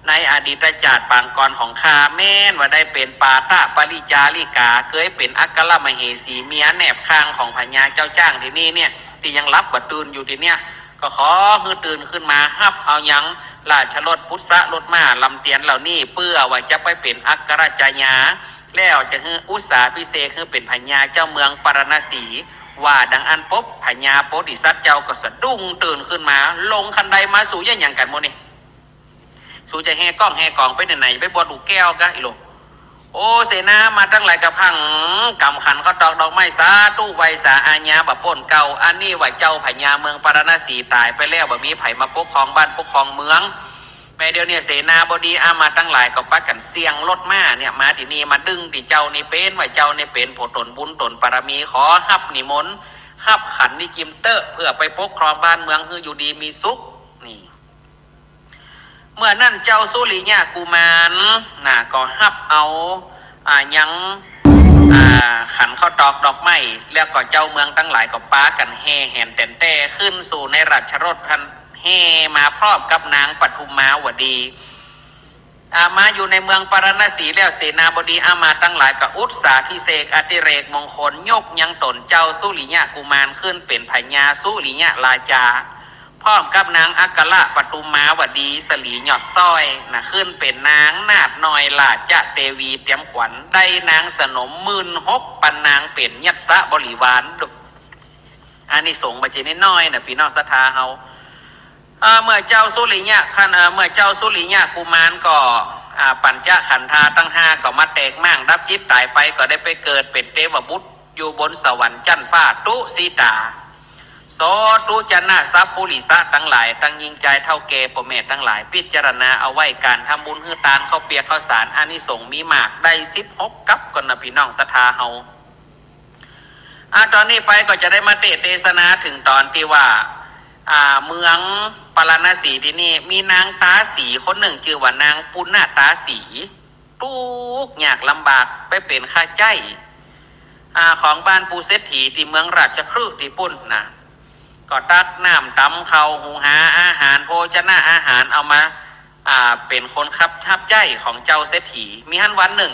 ในอดีตจาติปางก่อนของข้า แม่นว่าได้เป๋นปาตะปริจาริกา เกยเป๋นอัครมเหสี เมียแนบข้างของพญาเจ้าจ้างตี้นี่เนี่ย ตี้ยังหลับบ่ตื่นอยู่ตี้เนี่ย ก็ขอหื้อตื่นขึ้นมา ฮับเอายังราชรถปุษสะรถม้าลำเตียนเหล่านี้ เปื้อว่าจะไปเป๋นอัครราชญา แล้วจะหื้ออุสสาภิเษกหื้อเป๋นพญาเจ้าเมืองปาราณสี ว่าดังอั้นปุ๊บ พญาโพธิสัตว์เจ้าก็สะดุ้งตื่นขึ้นมา ลงคันไดมา สูเยียะหยังกั๋นหมู่นี่ สูจะแห่ก้องแห่ก๋องไปไหนๆ ไปบวชลูกแก้วกะ อีหลู โอ้ เสนามาตังหลายก็พังก๋ำขันข้าวตอกดอกไม้ สาธุไหว้สาอาญาบ่ป๊นเก่า อันนี้ว่าเจ้าพญาเมืองปาราณสีต๋ายไปแล้ว บ่มีใผมาปกครองบ้านปกครองเมือง แม่เดียวเนี่ยเสนาบดีอามาตย์ตังหลายก็ปากั๋นเสี่ยงรถม้าเนี่ย มาตี้นี่ มาดึงตี้เจ้านี่เป๋น ว่าเจ้านี่เป๋นผู้ต๋นบุญต๋นปารมี ขอฮับนิมนต์ ฮับขันนี้กิ๋มเต๊อะ เปื้อไปปกครองบ้านเมืองหื้ออยู่ดีมีสุข นี่ เมื่อนั้นเจ้าสุริยะกุมารนะ ก็ฮับเอา อ่า ยัง อ่า ขันข้าวตอกดอกไม้ แล้วก็เจ้าเมืองตังหลายก็ปากั๋นแห่แหนแต๋นแต้ขึ้นสู่ในราชรถหั้น แห่มาพร้อมกับนางปทุมมาวดี อ่า มาอยู่ในเมืองปาราณสีแล้ว เสนาบดีอามาตย์ตังหลายก็อุสสาภิเษกอดิเรกมงคล ยกยังต๋นเจ้าสุริยะกุมารขึ้นเป๋นพญาสุริยะราชา พร้อมกับนางอัครปทุมมาวดีสลีหยอดสร้อยนะ ขึ้นเป๋นนางนาฏน้อยราชเตวีเตียมขวัญ ได้นางสนมหมื่นหกปันนางเป๋นยัสสะบริวาร อานิสงส์บ่ใจ้น้อยๆ นะ ปี้น้องศรัทธาเฮา อ่า เมื่อเจ้าสุริยะคัน อ่า เมื่อเจ้าสุริยะกุมารก็ อ่า ปัญจขันธาตังห้าก็มาแตกม้างดับจิตต๋ายไป ก็ได้ไปเกิดเป๋นเตวบุตรอยู่บนสวรรค์จั๊นฟ้า ตุสิตา โสตุจนะสัปปุริสะตังหลาย ตังญิงจายเฒ่าแก่ป้อแม่ตังหลาย พิจารณาเอาไว้ ก๋านทำบุญหื้อตานข้าวเปียกข้าวสาร อานิสงส์มีมาก ได้สิบหกกัปก่อนนะ ปี้น้องศรัทธาเฮา อ่า ต๋อนนี้ไปก็จะได้มาเตสน์เตสนาเถิงต๋อนตี้ว่า อ่า เมืองปาราณสีตี้นี่ มีนางต๋าสีคนนึ่ง จื้อว่านางปุณณต๋าสี ตุ๊กข์ยากลำบาก ไปเป๋นข้าใจ๊ อ่า ของบ้านปู่เศรษฐีตี้เมืองราชคฤห์ตี้ปู๊นนะ ก็ตักน้ำต๋ำข้าว หุงหาอาหาร โภชนะอาหาร เอามา อ่า เป๋นคนขับ ฮับใจ๊ของเจ้าเศรษฐี มีหั้นวันนึ่ง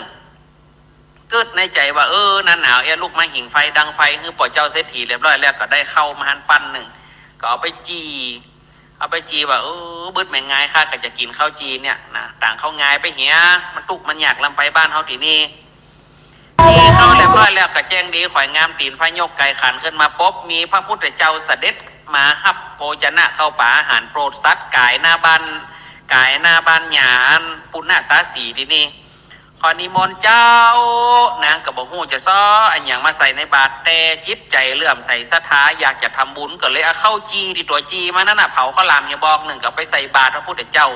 กึ๊ดในใจ๋ว่า เออ หน้าหนาวเอี้ย ลุกมาหิ่งไฟดังไฟหื้อป้อเจ้าเศรษฐีเรียบร้อยแล้ว ก็ได้ข้าวมาหั้นปั้นนึ่ง ก็เอาไปจี่ เอาไปจี่ว่า เออ บึดแม่งงาย ข้าก็จะกิ๋นข้าวจี่เนี่ยนะ ต่างข้าวงายไปเหีย มันตุ๊กข์มันยากลำไปบ้านเฮาตี้นี่ จี่ข้าวเรียบร้อยแล้ว ก็แจ้งดีขวายงามตี๋นฟ้า ยกไก่ขันขึ้นมาปุ๊บ มีพระพุทธเจ้าเสด็จมาฮับโภชนะข้าวป๋าอาหารโปรดสัตว์ ก๋ายหน้าบ้าน ก๋ายหน้าบ้านยาปุณณต๋าสีตี้นี่ ขอนิมนต์เจ้า นางก็บ่ฮู้จะซ้ออะหยังมาใส่ในบาตร แต่จิตใจ๋เลื่อมใสศรัทธาอยากจะทำบุญ ก็เลยเอาข้าวจี่ตี้ตั๋วจี่มานั้นน่ะ เผาข้าวหลามเหียบอกนึ่ง ก็ไปใส่บาตรพระพุทธเจ้า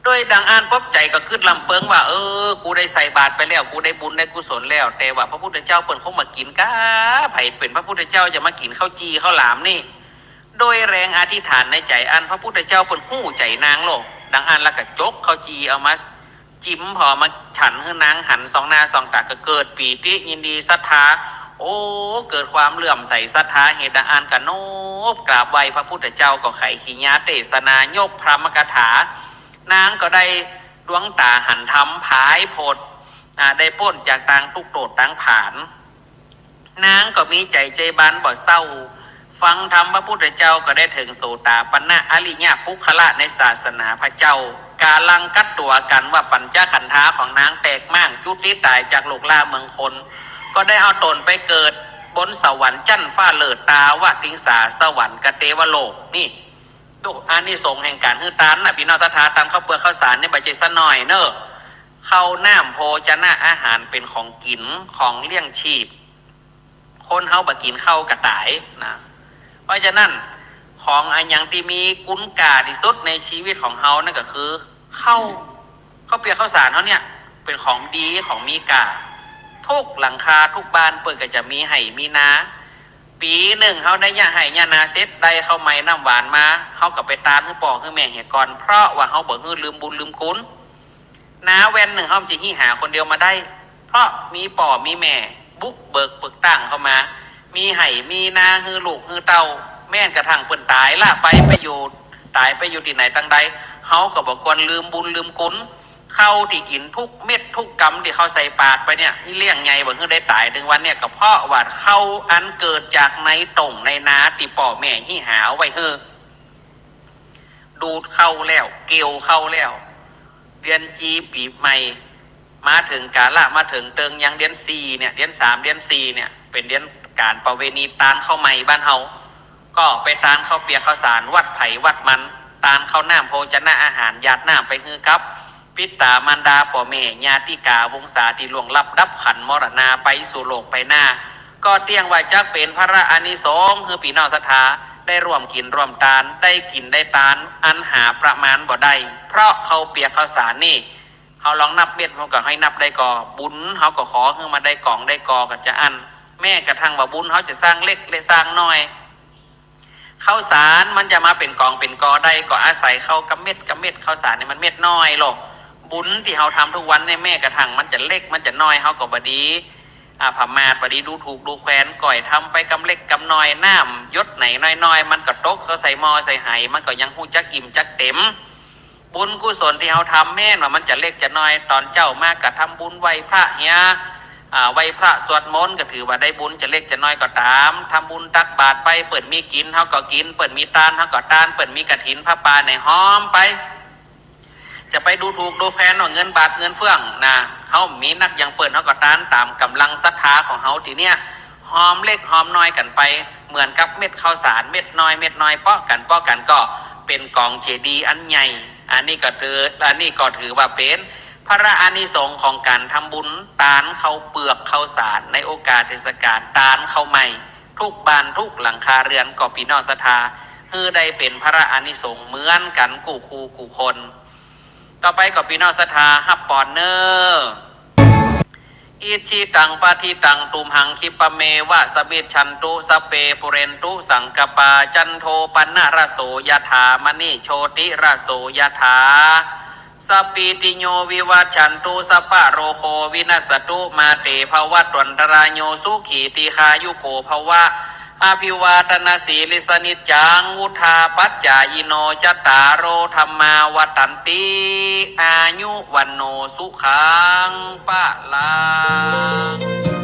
โดยดังอั้นปุ๊บใจ๋ก็กึ๊ดลำเปิงว่า เออ กูได้ใส่บาตรไปแล้ว กูได้บุญได้กุศลแล้ว แต่ว่าพระพุทธเจ้าเปิ้นคงบ่กิ๋นก้า ใผเป๋นพระพุทธเจ้าจะมากิ๋นข้าวจี่ข้าวหลามนี่ โดยแรงอธิษฐานในใจ๋อั้น พระพุทธเจ้าเปิ้นฮู้ใจ๋นางโลก ดังอั้นแล้วก็จกข้าวจี่เอามา จิ๋มผ่อมาฉันหื้อนางหันสองหน้าสองต๋า ก็เกิดปีติยินดีศรัทธา โอ้ เกิดความเลื่อมใสศรัทธา เหตุดังอั้นก็นบกราบไหว้พระพุทธเจ้า ก็ไขกิริยาเตสนา ยกพรหมคาถา นางก็ได้ดวงต๋าหันธรรม ผายโผด อ่า ได้ป๊นจากตางตุ๊กข์โต้ษตางผาน นางก็มีใจ๋ใจ๋บานบ่เศร้า ฟังธรรมพระพุทธเจ้าก็ได้เถิงโสตาปันนะอริยะปุคคละในศาสนาพระเจ้า ก๋าลังกั๋นตั๋วกั๋นว่าปัญจขันธาของนางแตกม้างจุติต๋ายจากโลกล่าเมืองคน ก็ได้เอาต๋นไปเกิดบนสวรรค์จั๊นฟ้าเลิศ ตาวติงสาสวรรค์กะเตวโลก นี่ ดูอานิสงส์แห่งก๋านหื้อตานนะ ปี้น้องศรัทธา ตานข้าวเปือกข้าวสารนี่บ่ใจ้ซ้อน้อยเน่อ ข้าวน้ำโภชนะอาหารเป๋นของกิ๋น ของเลี้ยงชีพ คนเฮาบ่กิ๋นข้าวก็ต๋ายนะ เพราะฉะนั้น ของอะหยังตี้มีคุณค่าตี้สุดในจีวิตของเฮานั่นก็คือข้าว ข้าวเปียกข้าวสารเฮาเนี่ย เป๋นของดีของมีค่า ทุกหลังคาทุกบ้านเปิ้นก็จะมีไฮ่มีนา ปี๋นึ่งเฮาได้หญ้าไฮ่หญ้านาเสร็จ ได้ข้าวใหม่น้ำหวานมา เฮาก็ไปตานหื้อป้อหื้อแม่เหียก่อน เพราะว่าเฮาบ่หื้อลืมบุญลืมคุณ นาแว่นนึ่งเฮาจะหิ้วหาคนเดียวมาได้ เพราะมีป้อมีแม่บุกเบิกปึกตั้งเข้ามา มีไฮ่มีนาหื้อลูกหื้อเต้า แม้นกระทั่งเปิ้นต๋ายละไป ไปอยู่ ต๋ายไปอยู่ตี้ไหนตังใด เฮาก็บ่ควรลืมบุญลืมคุณ ข้าวตี้กิ๋นทุกเม็ดทุกกำตี้เข้าใส่ปากไปเนี่ย เลี้ยงใหญ่บ่หื้อได้ต๋ายเถิงวันเนี่ย ก็เพราะว่าข้าวอันเกิดจากในต้งในนาตี้ป้อแม่หิ้วหาเอาไว้หื้อ ดูดข้าวแล้ว เกี่ยวข้าวแล้ว เดือนจีปี๋ใหม่ มาเถิงกาละ มาเถิงเติงยังเดือนสี่เนี่ย เดือนสาม เดือนสี่เนี่ย เป๋นเดือนก๋านประเวณีตานข้าวใหม่บ้านเฮา ก็ไปตานข้าวเปียกข้าวสารวัดไผวัดมัน ตานข้าวน้ำโภชนะอาหาร หยาดน้ำไปหื้อกับ ปิต๋ามารดาป้อแม่ ญาติกาวงศาตี้ล่วงลับดับขันธ์มรณาไปสู่โลกไปหน้า ก็เตี้ยงว่าจักเป๋นพละอานิสงส์หื้อปี้น้องศรัทธาได้ร่วมกิ๋นร่วมตาน ได้กิ๋นได้ตานอันหาประมาณบ่ได้ เพราะข้าวเปียกข้าวสารนี่ เฮาลองนับเม็ด เฮาก็หื้อนับได้ก่อ บุญเฮาก็ขอหื้อมาได้ก๋องได้ก่อกั๋นจาอั้น แม้กระทั่งว่าบุญเฮาจะสร้างเล็กและสร้างน้อย ข้าวสารมันจะมาเป๋นก๋องเป๋นก่อได้ ก็อาศัยข้าวกำเม็ดกำเม็ด ข้าวสารนี่มันเม็ดน้อยโลก บุญตี้เฮาทำทุกวันเนี่ย แม้กระทั่งมันจะเล็กมันจะน้อย เฮาก็บ่ดี อ่า ผมาท บ่ดีดูถูกดูแควน ก่อยทำไปกำเล็กกำน้อย น้ำหยดไหนน้อยๆ มันก็ตกเข้าใส่หม้อใส่ไห มันก็ยังฮู้จักอิ่มจักเต็ม บุญกุศลตี้เฮาทำ แม้นว่ามันจะเล็กจะน้อย ต๋อนเจ๊ามาก็ทำบุญไหว้พระเหีย อ่า ไหว้พระสวดมนต์ก็ถือว่าได้บุญ จะเล็กจะน้อยก็ต๋าม ทำบุญตักบาตรไป เปิ้นมีกิ๋นเฮาก็กิ๋น เปิ้นมีตานเฮาก็ตาน เปิ้นมีกฐินผ้าป่าไหนหอมไป จะไปดูถูกดูแควนว่าเงินบาทเงินเฟื่องนะ เฮามีนักอย่างเปิ้น เฮาก็ตานต๋ามก๋ำลังศรัทธาของเฮาตี้เนี่ย หอมเล็กหอมน้อยกั๋นไป เหมือนกับเม็ดข้าวสารเม็ดน้อยเม็ดน้อย เปาะกั๋นเปาะกั๋นก็เป๋นก๋องเจดีย์อันใหญ่ อันนี้ก็ถือ อันนี้ก็ถือว่าเป๋นพละอานิสงส์ของก๋านทำบุญตานข้าวเปือกข้าวสารในโอกาสเทศกาลตานข้าวใหม่ ทุกบ้านทุกหลังคาเรือน ก็ปี้น้องศรัทธาหื้อได้เป๋นพละอานิสงส์เหมือนกั๋นกู้คู่กู้คน ต่อไปก็ปี้น้องศรัทธาฮับปอนเน่อ อิจฉิตังปัตถิตังตุมหังคิปะเมวะสมิจฉันตุ สัพเพปูเรนตุสังกัปปา จันโทปนรสโสยถา มะณิโชติรสโสยถา สัพพีติโยวิวัชชันตุ สัพพะโรโควินัสสตุ มาเตภวัตวันตราโย สุขีตีฆายุโกภวะ อะภิวาทนสีลิสสะนิจจัง วุฑฒาปัจจายิโน จัตตาโรธัมมาวัฑฒันติ อายุวัณโณสุขังพะลัง